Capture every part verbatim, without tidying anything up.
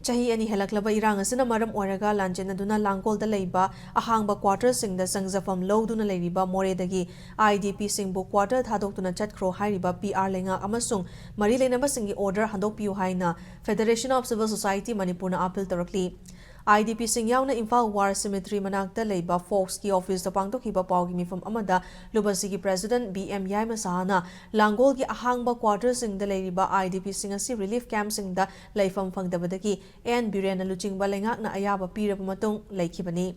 ꯆꯍꯤ ꯑꯅꯤ ꯍꯦꯜꯂꯛꯂꯕ ꯏꯔꯥꯡ ꯑꯁꯤꯅ ꯃꯔꯝ ꯑꯣꯏꯔꯒ ꯂꯥꯟꯖꯦꯟꯅꯗꯨꯅ ꯂꯥꯡꯒꯣꯜꯗ ꯂꯩꯕ ꯑꯍꯥꯡꯕ ꯀ꯭ꯋꯥꯇꯔꯁꯤꯡꯗ ꯆꯪꯖꯐꯝ ꯂꯧꯗꯨꯅ ꯂꯩꯔꯤꯕ ꯃꯣꯔꯦꯗꯒꯤ IDPꯁꯤꯡꯕꯨ ꯀ꯭ꯋꯥꯇꯔ ꯊꯥꯗꯣꯛꯇꯨꯅ ꯆꯠꯈ꯭ꯔꯣ ꯍꯥꯏꯔꯤꯕ PR ꯂꯩꯉꯥꯛ ꯑꯃꯁꯨꯡ ꯃꯔꯤ ꯂꯩꯅꯕꯁꯤꯡꯒꯤ order ꯍꯟꯗꯣꯛꯄꯤꯌꯨ ꯍꯥꯏꯅ Federation of Civil Society ꯃꯅꯤꯄꯨꯔꯅ appeal ꯇꯧꯔꯛꯂꯤ꯫ IDPꯁꯤꯡ ꯌꯥꯎꯅ ꯏꯝꯐꯥꯜ War Cemetery ꯃꯅꯥꯛꯇ ꯂꯩꯕ ꯐꯣꯛꯁꯀꯤ officeꯇ ꯄꯥꯡꯊꯣꯛꯈꯤꯕ ꯄꯥꯎꯒꯤ ꯃꯤꯐꯝ ꯑꯃꯗ ꯂꯨꯕꯁꯤꯒꯤ President B M ꯌꯥꯏꯃ ꯁꯍꯥꯅ ꯂꯥꯡꯒꯣꯜꯒꯤ ꯑꯍꯥꯡꯕ ꯀ꯭ꯋꯥꯇꯔꯁꯤꯡꯗ ꯂꯩꯔꯤꯕ IDPꯁꯤꯡ ꯑꯁꯤ relief campꯁꯤꯡꯗ ꯂꯩꯐꯝ ꯐꯪꯗꯕꯗꯒꯤ N ꯕꯤꯔꯦꯟꯅ ꯂꯨꯆꯤꯡꯕ ꯂꯩꯉꯥꯛꯅ ꯑꯌꯥꯕ ꯄꯤꯔꯕ ꯃꯇꯨꯡ ꯂꯩꯈꯤꯕꯅꯤ꯫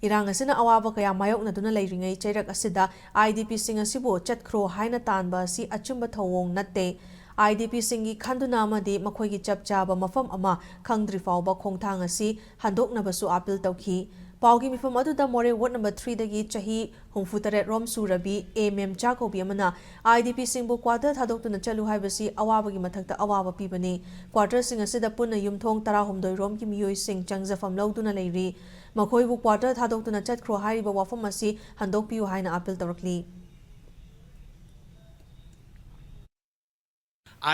ꯏꯔꯥꯡ ꯑꯁꯤꯅ ꯑꯋꯥꯕ ꯀꯌꯥ ꯃꯥꯌꯣꯛꯅꯗꯨꯅ ꯂꯩꯔꯤꯉꯩ ꯆꯩꯔꯛ ꯑꯁꯤꯗ IDPꯁꯤꯡ ꯑꯁꯤꯕꯨ ꯆꯠꯈ꯭ꯔꯣ ꯍꯥꯏꯅ ꯇꯥꯟꯕ ꯑꯁꯤ ꯑꯆꯨꯝꯕ ꯊꯧꯑꯣꯡ ꯅꯠꯇꯦ꯫ IDPꯁꯤꯡꯒꯤ ꯈꯟꯗꯨꯅ ꯑꯃꯗꯤ ꯃꯈꯣꯏꯒꯤ ꯆꯞ ꯆꯥꯕ ꯃꯐꯝ ꯑꯃ ꯈꯪꯗ꯭ꯔꯤ ꯐꯥꯎꯕ ꯈꯣꯡꯊꯥꯡ ꯑꯁꯤ ꯍꯟꯗꯣꯛꯅꯕꯁꯨ appeal ꯇꯧꯈꯤ꯫ ꯄꯥꯎꯒꯤ ꯃꯤꯐꯝ ꯑꯗꯨꯗ ꯃꯣꯔꯦ Ward number threeꯗꯒꯤ ꯆꯍꯤ ꯍꯨꯝꯐꯨꯇꯔꯦꯠ ꯔꯣꯝ ꯁꯨꯔꯕꯤ A ꯃꯦꯝꯆꯥ ꯀꯧꯕꯤ ꯑꯃꯅ IDPꯁꯤꯡꯕꯨ ꯀ꯭ꯋꯥꯇꯔ ꯊꯥꯗꯣꯛꯇꯨꯅ ꯆꯠꯂꯨ ꯍꯥꯏꯕꯁꯤ ꯑꯋꯥꯕꯒꯤ ꯃꯊꯛꯇ ꯑꯋꯥꯕ ꯄꯤꯕꯅꯤ꯫ ꯀ꯭ꯋꯥꯇꯔꯁꯤꯡ ꯑꯁꯤꯗ ꯄꯨꯟꯅ ꯌꯨꯝꯊꯣꯡ ꯇꯔꯥꯍꯨꯝꯗꯣꯏ ꯔꯣꯝꯒꯤ ꯃꯤꯑꯣꯏꯁꯤꯡ ꯆꯪꯖꯐꯝ ꯂꯧꯗꯨꯅ ꯂꯩꯔꯤ꯫ ꯃꯈꯣꯏꯕꯨ ꯀ꯭ꯋꯥꯇꯔ ꯊꯥꯗꯣꯛꯇꯨꯅ ꯆꯠꯈ꯭ꯔꯣ ꯍꯥꯏꯔꯤꯕ ꯋꯥꯐꯝ ꯑꯁꯤ ꯍꯟꯗꯣꯛꯄꯤꯌꯨ ꯍꯥꯏꯅ appeal ꯇꯧꯔꯛꯂꯤ꯫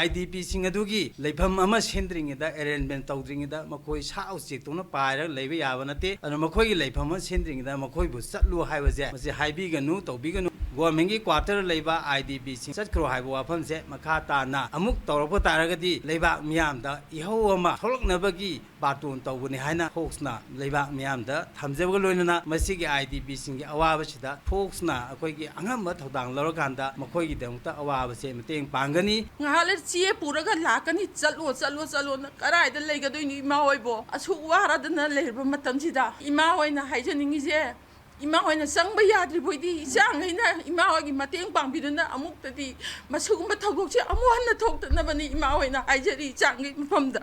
IDPꯁꯤꯡ ꯑꯗꯨꯒꯤ ꯂꯩꯐꯝ ꯑꯃ ꯁꯦꯝꯗ꯭ꯔꯤꯉꯩꯗ, arrangement ꯇꯧꯗ꯭ꯔꯤꯉꯩꯗ ꯃꯈꯣꯏ ꯁꯥ ꯎꯆꯦꯛꯇꯧꯅ ꯄꯥꯏꯔꯒ ꯂꯩꯕ ꯌꯥꯕ ꯅꯠꯇꯦ꯫ ꯑꯗꯨꯅ ꯃꯈꯣꯏꯒꯤ ꯂꯩꯐꯝ ꯑꯃ ꯁꯦꯝꯗ꯭ꯔꯤꯉꯩꯗ ꯃꯈꯣꯏꯕꯨ ꯆꯠꯂꯨ ꯍꯥꯏꯕꯁꯦ ꯃꯁꯤ ꯍꯥꯏꯕꯤꯒꯅꯨ, ꯇꯧꯕꯤꯒꯅꯨ꯫ Governmentꯀꯤ quarter ꯂꯩꯕ IDPꯁꯤꯡ ꯆꯠꯈ꯭ꯔꯣ ꯍꯥꯏꯕ ꯋꯥꯐꯝꯁꯦ ꯃꯈꯥ ꯇꯥꯅ ꯑꯃꯨꯛ ꯇꯧꯔꯛꯄ ꯇꯥꯔꯒꯗꯤ ꯂꯩꯕꯥꯛ ꯃꯤꯌꯥꯝꯗ ꯏꯍꯧ ꯑꯃ ꯊꯣꯛꯂꯛꯅꯕꯒꯤ ꯕꯥꯇꯣꯟ ꯇꯧꯕꯅꯤ ꯍꯥꯏꯅ ꯐꯣꯛꯁꯅ ꯂꯩꯕꯥꯛ ꯃꯤꯌꯥꯝꯗ ꯊꯝꯖꯕꯒ ꯂꯣꯏꯅꯅ ꯃꯁꯤꯒꯤ IDPꯁꯤꯡꯒꯤ ꯑꯋꯥꯕꯁꯤꯗ ꯐꯣꯛꯁꯅ ꯑꯩꯈꯣꯏꯒꯤ ꯑꯉꯝꯕ ꯊꯧꯗꯥꯡ ꯂꯧꯔꯀꯥꯟꯗ ꯃꯈꯣꯏꯒꯤꯗꯃꯛꯇ ꯑꯋꯥꯕꯁꯦ ꯃꯇꯦꯡ ꯄꯥꯡꯒꯅꯤ꯫ ꯉꯥꯏꯍꯥꯛ ꯂꯩꯔ ꯆꯦ ꯄꯨꯔꯒ ꯂꯥꯛꯀꯅꯤ, "ꯆꯠꯂꯣ, ꯆꯠꯂꯣ, ꯆꯠꯂꯣꯅ"꯫ ꯀꯗꯥꯏꯗ ꯂꯩꯒꯗꯣꯏꯅꯣ ꯏꯃꯥ ꯍꯣꯏꯕꯣ? ꯑꯁꯨꯛ ꯋꯥꯔꯗꯅ ꯂꯩꯔꯕ ꯃꯇꯝꯁꯤꯗ ꯏꯃꯥ ꯍꯣꯏꯅ ꯍꯥꯏꯖꯅꯤꯡꯉꯤꯁꯦ, ꯏꯃꯥ ꯍꯣꯏꯅ ꯆꯪꯕ ꯌꯥꯗ꯭ꯔꯤꯕꯣꯏꯗꯤ ꯏꯆꯥꯉꯩꯅ ꯏꯃꯥ ꯍꯣꯏꯒꯤ ꯃꯇꯦꯡ ꯄꯥꯡꯕꯤꯗꯨꯅ ꯑꯃꯨꯛꯇꯗꯤ ꯃꯁꯤꯒꯨꯝꯕ ꯊꯧꯗꯣꯛꯁꯦ ꯑꯃꯨꯛ ꯍꯟꯅ ꯊꯣꯛꯇꯅꯕꯅꯤ ꯏꯃꯥ ꯍꯣꯏꯅ ꯍꯥꯏꯖꯔꯤ ꯏꯆꯥꯉꯩ ꯃꯐꯝꯗ꯫